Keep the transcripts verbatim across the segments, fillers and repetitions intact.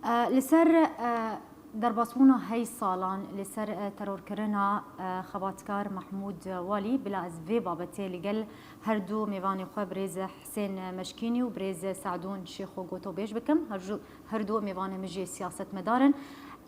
E, li ser, e, derbasbûna heyş salan, li ser, e, terorkirina, e, xebatkar Mehmûd Walî, bila ez vê babetê li gel her du mêvanê xwe birêz Hisên Meşkînî û birêz Sadûn Şêxo Gotobêj bikim. Her ju, her du mêvanê min jî siyasetmedar in.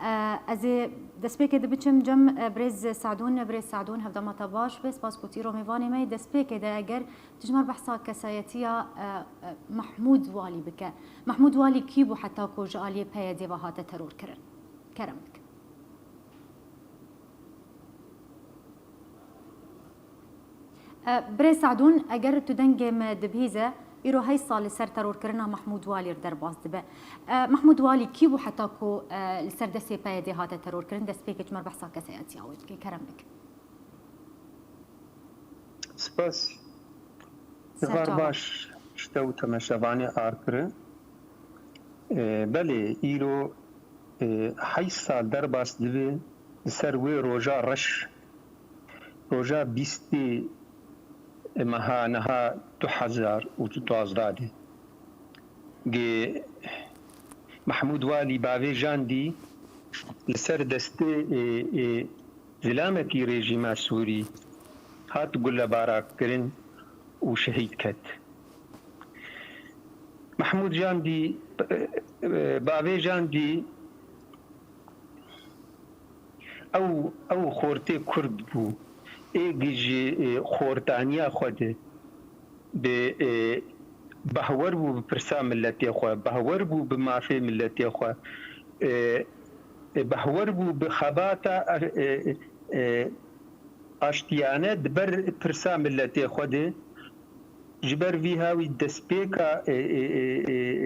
E, ez ê destpêkê de biçim cem, e, birêz Sadûn, birêz Sadûn, hevdema te baş be, spas ku tu îro mêvanê me yî. Destpêkê de eger tu ji me re behsa kesayetiya, e, e, Mehmûd Walî bike. Mehmûd Walî kî bû heta ku ji aliyê P Y D ve hate teror kirin? Kerem bike. E, Birêz Sadûn, eger tu dengê me dibihîze, îro heyş sal li ser terorkirina Mehmûd Walî re derbas dibe. E, Mehmûd Walî kî bû heta ku, e, li ser destê P Y D hate teror kirin? Destpêkê ji me re behsa kesayetiya wê bike. Kerem bike. Spas. Ser Nihar çava. Baş ji te û temeşevanê Arkirî. Ee, belê, îro, ee, heyş sal derbas dibe li ser wê roja reş, roja bîstê meha niha du hezar û duwazdeh de. Ge Mehmûd Walî bavêjandî li ser destê, ê, ê, zilamekî rejîma Sûrî hat gulebarakkirin û şehîd ket. Mehmûd Jandî, e, e, bavêjandî ew, ew xortê Kurd bû. Ê gi ji, e, xortaniya xwe de bi, e, behwer bû bi pirsa miletê xwe, behwer bû bi mafê miletê xwe, e, e, behwer bû bi xebata, e, e, aştiyane di ber pirsa miletê xwe de. Ji ber vî hawî destpêka, e, e, e,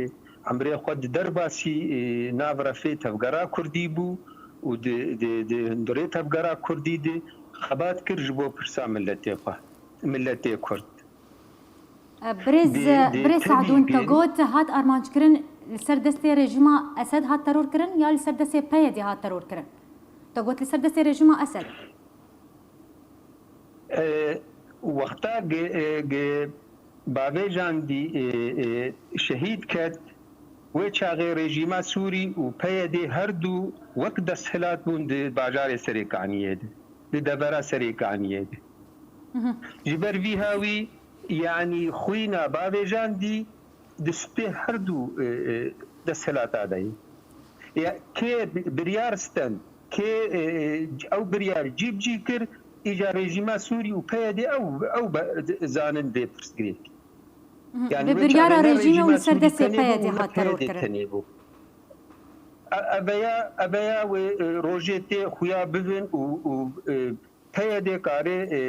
e, emrê xwe di derbasî, e, nav refê tevgera Kurdî bû û di, di, di hundirê tevgera Kurdî de xebat kir ji bo pirsa miletê xwe, miletê Kurd. E, birêz, Dê, dê birêz tevî Sadûn, te gel- got hat armanc kirin li ser destê rejîma Esed hat teror kirin ya li ser destê P Y D hat teror kirin? Te got li ser destê rejîma Esed. E, wexta ge, e, ge bavêjandî, e, e, şehîd ket, wê çaxê rejîma Sûrî û P Y D her du wek desthilat bûn di bajarê Serêkaniyê de, di devera Serêkaniyê de. Ji ber vî hawî, yanî xwîna bavêjandî di stê her du, e, e, desthilata de ye. Ya, kê bi-, biryar stend, kê, e, e, ew biryar cîbicî kir, îca rejîma Sûrî û P Y D ew, ew be-, zanin vê pirsgirêk. Yanî Bi wê biryara çaxê ne rejîmê û rejîma li ser Sûrî destê tenê bû P Y D û ne hat teror P Y D kirin. Tenê bû. E-, eveya, eveya wê, e, rojê tê xuya bibin û, û, e, P Y D kare, e,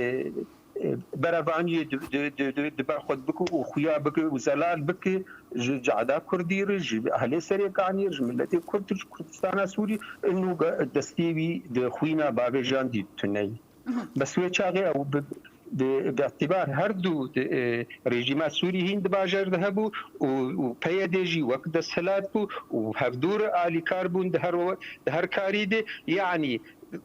e, berevaniyê di, di, di, di, di ber xwe bike û xuya bike û zelal bike ji cehda Kurdî re, ji ehlê Serêkaniyê re, ji miletê Kurd re, ji Kurdistana Sûrî, ino ge-, destê wî di xwîna bavêjandî tune ye. Bes wê çaxê ew bi, bi, bi îtîbar her du di, e, rejîma Sûrî hîn di bajêr de hebû û, û P Y D jî wek desthilat bû û hevdû re alîkar bûn di her we-, di her karî de. Yanî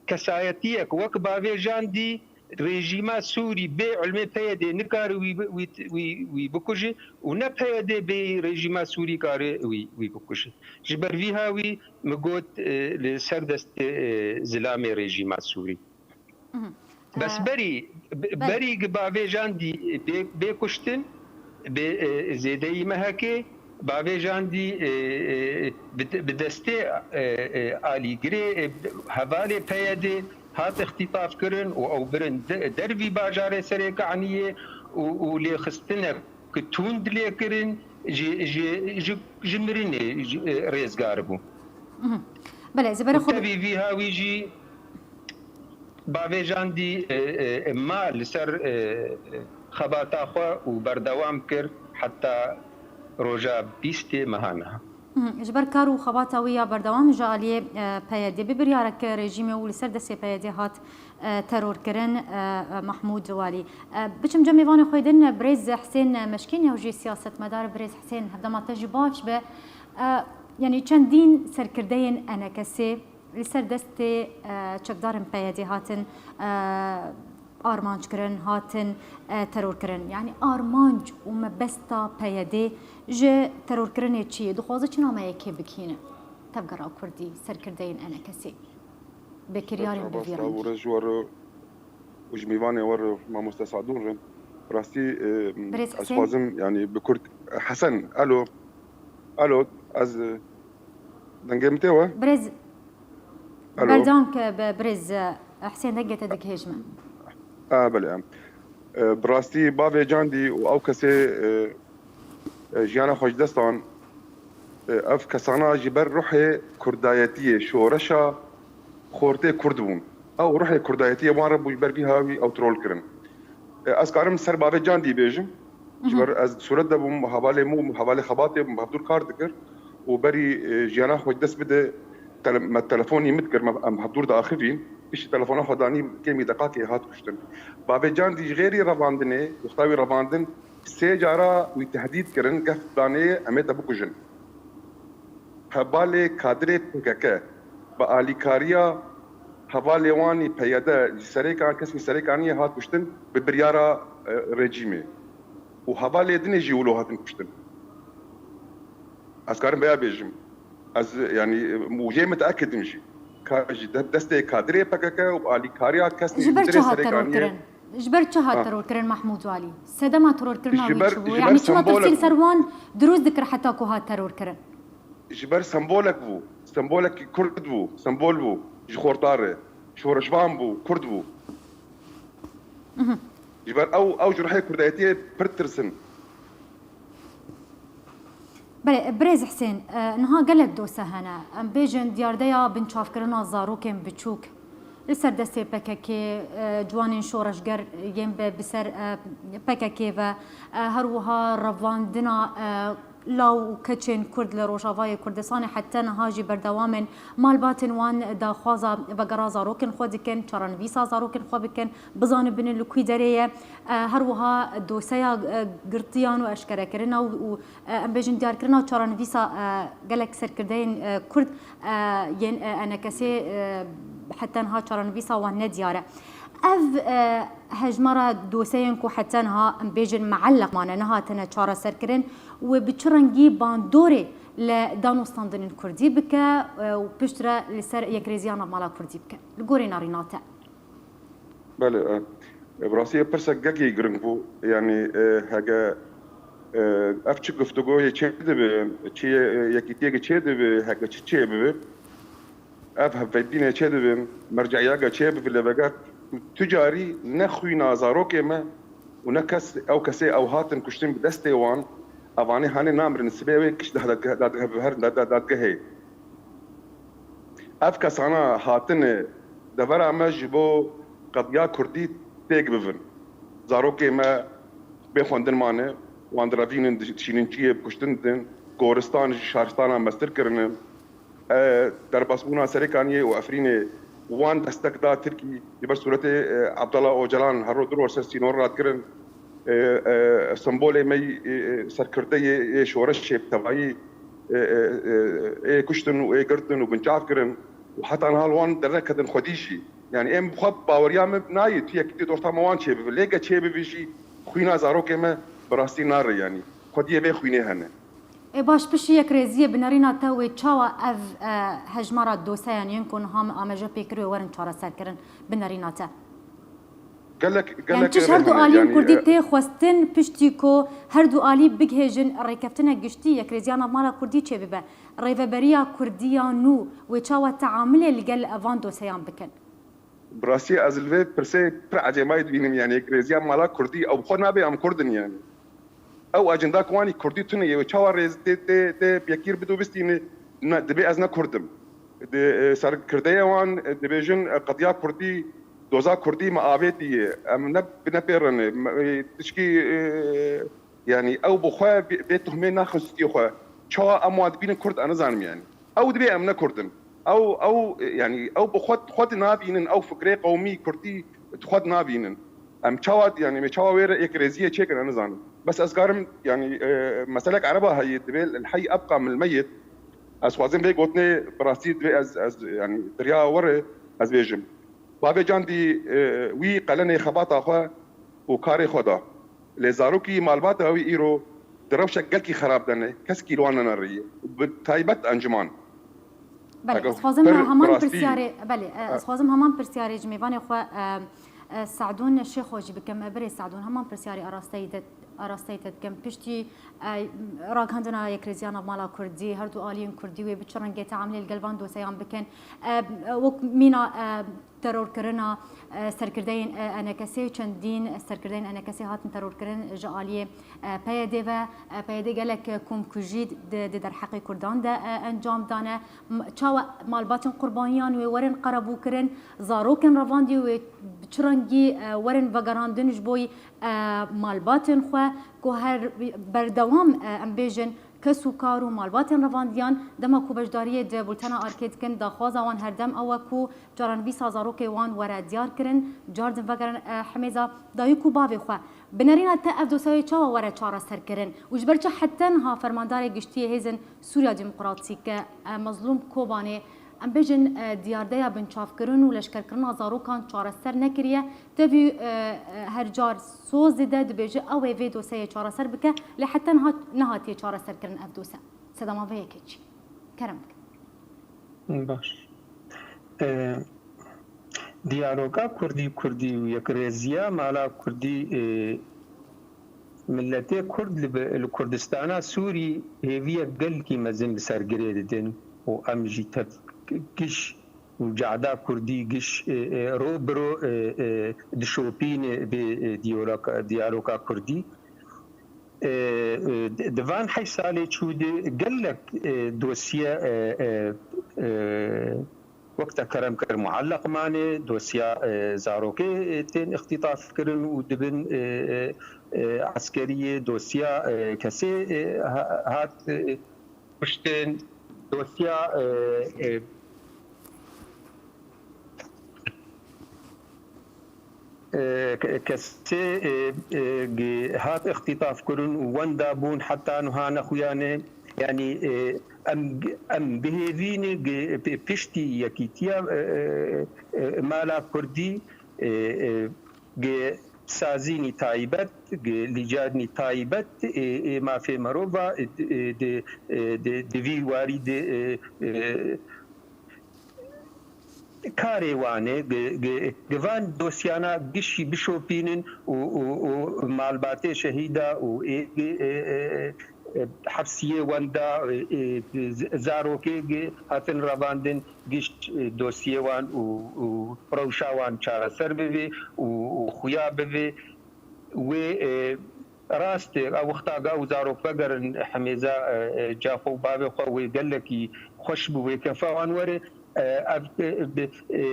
kesayetiyek wek bavêjandî rejîma Sûrî bê ilmê P Y D nikare wî bi-, wî, wî, wî bikuje û ne P Y D bê rejîma Sûrî kare wî, wî bikuje. Ji ber vî hawî min got, e, li ser destê, e, zilamê rejîma Sûrî. Mhm. Bes E, berî, be-, belê. Berî gi bavêjandî bê, bê kuştin, bê, e, zêdeyî mehekê, bavêjandî, e, e, bi, bi destê, e, e, alîgirê, e, hevalê P Y D hat îxtîtaf kirin û ew birin de-, dervî bajarê Serêkaniyê û, û lêxistinek ki tund lê kirin ji, ji, ji, ji mirinê, ji, e, rêzgar bû. Mhm. Belê, ji ber Û xwe tevî vî hawî jî bavêjandî, e, e, e, ma li ser, e, e, xebata xwe û berdewam kir heta roja bîstê meha niha. Mhm. Ji ber kar û xebata wî ya berdewam ji aliyê, e, P Y D bi biryareke rejîmê û li ser destê P Y D hat, e, teror kirin, e, e, Mehmûd Walî. E, biçim cem mêvanê xwe din, Birêz Hisên Meşkîn, ew jî siyasetmedar, Birêz Hisên, hevdema te jî baş be. E, yanî çendîn serkirdeyên E N K S'ê li ser destê, e, çekdarên P Y D hatin, e, armanc kirin, hatin, e, teror kirin. Yanî armanc û mebesta P Y D ji terorkirinê çi ye? Dixwaze çi nameyekê bigihîne? Tevgera Kurdî, serkirdeyên enekesê bi kiryarên bi vî rengî. Û ji mêvanê we re mamoste Sadûn re. Rastî, e, Birêz ez Husên. Xwazim, yani, bi Kurd, Hesen, alo. Alo, ez, e, dengê min tê we? Birêz, Alo. Berdewam ke bi birêz, e, Husên, dengê te digihêjime. A, belê, em. E, bi rastî bavê Candî û ew kesê, e, e, jiyana xwe ji dest dan, e, ev kesana ji ber ruhê kurdayetiyê, şoreşa xortê kurd bûn. Ew ruhê kurdayetiyê wan re bû, ji ber vî hawî ew trol kirin. E, ez karim ser bavê Candî bêjim. Ji ber ez sûret de bûm, hevalê min û hevalê xebatê min bi hevdûr kar dikir û berî, e, jiyana xwe dest bide, tele-, me telefonî min dikir, me, em hevdûr diaxivîn. Piştî telefona xwe danî kêmî deqakê hat kuştin. Bavê Candî ji xêrî revandinê, wexta wî revandin, sê cara wî tehdît kirin, gef danê em ê te bikujin. Hevalê kadirê P K K bi alîkariya hevalê wan ê P Y D ji Serêkan, kesên Serêkaniyê hat kuştin bi biryara, e, rejîmê. Û hevalê dinê jî wilo hatin kuştin. Ez karim veya bêjim. Ez, yani, û jê miteekid im jî. Ka ji de-, destê kadirê P K K û alîkariya kesên Ji ber çi hat teror kirin? Ji ber çi hat teror kirin Mahmûd Walî? Sedema terorkirina wî çi bû? Yani çima tirsî li ser wan dirûst dikir heta ku hat teror kirin? Ji ber sembolek bû. Sembolekî kurd bû. Sembol bû. Ji xorta re. Şoreşvan bû. Kurd bû. Ji ber ew, ew ji ruhê kurdayetiyê pir tirsin. Belê, birêz Husên, e, niha gelek dose hene. Em bêjin diyardeya binçavkirina zarokên biçûk li ser destê P K K, e, ciwanên şoreşger yên bi, bi ser, e, P K K ve, e, her wiha revandina, e, law û keçên Kurd li Rojavayê Kurdistanê heta niha jî berdewam in. Malbatên wan daxwaza vegera zarokên xwe dikin, çarenivîsa zarokên xwe bikin, bizanibin li kwî derê ye. E, her wiha doseya, e, girtiyan û eşkerekirina û, û, e, em bêjin diyarkirina çarenivîsa, e, gelek serkirdeyên, e, Kurd, e, yên, e, enekesê, e, heta niha çarenivîsa wan nediyar e. Ev, e, hejmara doseyên ku heta niha, em bêjin, meelleq mane, nehatine çareserkirin, wê bi çi rengî bandorê li danûstandinên Kurdî bike, e, û piştre li ser yekrêziya navmala Kurdî bike? Li gorî nerîna te. Belê, e, e, bi rastî pirsek gelekî giring bû. Yanî, e, heke, e, ev çi guftûgoyê çêdibe, çi ye, e, yekîtiyeke çêdibe, heke çi çêbibe, ev hevpeyvînê çêdibin, merceiyeke çêbibe lê veger tu carî ne xwîna zarokê me û ne kes, ew kesê ew hatin kuştin bi destê wan, evanê hanê namirin, sibê wê giş dad-, dad-, dad-, her dad-, dad-, dadgehê. Ev kesana hatine devera me ji bo qediya Kurdî têk bibin. Zarokê me bê xwendin mane, wan direvînin, dişînin çiyê, bi kuştin didin, goristan ji şaristana mestir kirine. E, derbasbûna Serêkaniyê û Efrînê wan destek da Tirkî, ji ber sûretê, e, Abdullah Ocalan her roj du roj ser sînor radikirin. E, e, sembolê me yî, e, e, serkirdeyê, ê şoreşê bi tevayî, e, e, e, ê kuştin û ê girtin û binçav kirin û heta niha li wan derneketin xwedî jî. Yani em bi xwe baweriya me nayê tu yekî dê dorta me wan çêbibe. Lê ge çêbibe jî xwîna zarokê me bi rastî nare yani. Xwediyê vê xwînê hene. Ê baş, piştî yekrêziyê bi nerîna te wê çawa ev, e, hejmara doseyan yên ku niha me ameje pê kir wê werin çareserkirin bi nerîna te? Gelek, gelek. Yani çi ji her du aliyên Kurdî, e, tê xwestin piştî ku her du alî bigihêjin rêkeftinek giştî, yekrêziya navmala Kurdî çêbibe, rêveberiya Kurdî ya nû wê çawa teamilê li gel van doseyan bikin? Bi rastî ez li vê pirsê pir ecêbayî dibînim, yani yekrêziya mala Kurdî ew bi xwe nabê em Kurd in yani. Ew ecenda ku wan î Kurdî tune ye, wê çawa rêz tê, tê, tê bi yekî re bidobistîne, ne, dibê ez ne Kurd im. Di, e, serkirdeyê wan, e, dibêjin, e, qediya Kurdî, doza Kurdî me avêtiye. Em ne, ne pê re ne. Me, e, tişkî, e, yani ew bi xwe vê, vê tuhmê naxin stûyê xwe. Çawa em wan dibînin Kurd, ez nizanim yani. Ew dibê em ne Kurd in. Ew, ew, e, yani ew bi xwe, xwe dinavînin, ew fikrê qewmî Kurdî xwe dinavînin. Em çawa, yani me çawa wê re yekrêziyê çêkin, ez nizanim. Bes ez karim, yani, e, meselek ereba heye, dibê el-heyy ebqa min el-meyyit. Ez xwazim vê gotinê bi rastî dibê ez, ez, yani, di riya we re ez bêjim. Bavê Candî, e, wî qelenê xebata xwe û karê xwe da. Lê zarokî malbata wî îro di rewşek gelkî xerab de ne, kesekî li wan neneriye. Bi taybet enciman. Belê, ez dixwazim heman pirsyarê, belê, e, ez dixwazim heman pirsyarê ji mêvanê xwe, e, e, Se'dûn Şêxo jî bikim. E, birê Se'dûn, heman pirsyarê arasteyî te, arasteyî te dikim. Piştî, e, ragihandina yekrêziya navmala Kurdî, her du aliyên Kurdî wê bi çi rengê teamilê li gel van doseyan bikin? E, wek mîna, e, terorkirina, e, serkirdeyên, e, ENKSê, çendîn serkirdeyên ENKSê hatin terorkirin ji aliyê, e, PYDê ve. E, PYD gelek komkujî di, di derheqê Kurdan de, e, encam dane. M-, çawa malbatên qurbaniyan wê werin qerebûkirin, zarokên revandî wê bi çi rengî, e, werin vegerandin ji bo, e, malbatên xwe, ku her berdewam, e, em bêjin, kes û kar û malbatên revandiyan dema ku beşdariyê di bultena arkê dikin, daxwaza wan herdem ew e ku caran vîsa zarokê wan were diyar kirin, cardin vegerin, e, hemêza dayik û bavê xwe. Bi nerîna te ev dosyayê çawa were çareserkirin û ji ber çi heta niha fermandarê giştî yê Hêzên Sûriya Demokratîk, e, Mezlûm Kobanê, em bêjin, e, diyardeya binçavkirin û leşkerkirina zarokan çareser nekiriye? Tevî, e, e, her car soz dide, dibêje ew ê vê dosyayê çareser bike, lê heta niha nehatiye çareserkirin ev dosye. Sedema vê yekê çi? Kerem bike. Baş. E, diyaloga Kurdî Kurdî û yekrêziya mala Kurdî, e, miletê Kurd li, li Kurdistana Sûrî hêviyek gelkî mezin li ser girê didin û em jî tev giş û cehda Kurdî giş, e, e, ro bi ro, e, e, dişopîne vê, e, diyaloga, diyaloga Kurdî. E, e, di, di van heşt salê çû de gelek, e, dosye, e, e, e, wek te kerem kir muelleq mane, dosya, e, zarokê, e, tên îxtîtaf kirin û dibin, e, e, e, eskeriyê, dosya, e, kesê, e, ha-, hat, e, kuştin, dosya, e, e, e, ke-, kesê, e, e, gi-, hat îxtîtaf kirin û wenda bûn heta nuha nexuyane. Yanî, e, em, em bi hêvî ne gi-, pi-, piştî yekîtiya, e, e, e, mala Kurdî, e, e, gi-, sazînî taybet, gi-, lîcanî taybet, e, e, mafê merova, e, di, e, di, e, di, di vî warî de, e, e, karê wan e, gi, gi, gi van dosyana gişî bişopînin û, û, û malbatê şehîda û ê, ê, ê, ê, ê, hepsiyê wenda, ê, ê, z-, zarokê gi hatin revandin giş, ê, dosyê wan û, û rewşa wan çareser bibe û, û xuya bibe. Wê, e, rast e, ew wexta ga û zarok vegerin hemêza, e, e, ca xwe û bavê xwe wê gelekî xweş bi wê kefa wan were. E, ev, e, bi, e,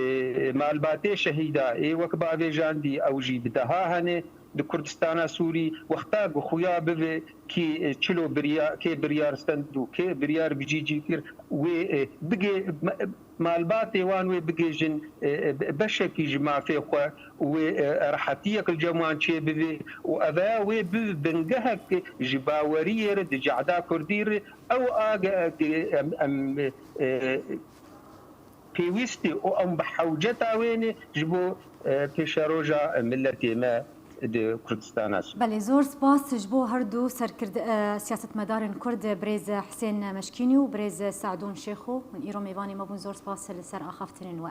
malbatê şehîda ê wek bavêjandî ew jî bi deha hene di Kurdistana Sûrî. Wexta ku xuya bibe kî, e, çilo birya-, kê biryar stend û kê biryar bi cî cî kir, wê, e, bigê, me-, malbatê wan wê bigêjin, e, e, be-, beşekî ji mafê xwe û wê, e, rehetiyek li cem wan çêbibe û eveya wê bibe bingehek ji baweriyê re di cehda Kurdî re. Ew a ge-, ge-, em, em, e, pêwîst e û em bi hewceta wê ne ji bo, e, pêşeroja miletê me di Kurdistana Sûrî. Belê, zor spas ji bo her du serkird-, e, siyasetmedarên Kurd, birêz Hisên Meşkînî û birêz Se'dûn Şêxo. Hûn îro mêvanê me bûn, zor spas li ser axaftinên we.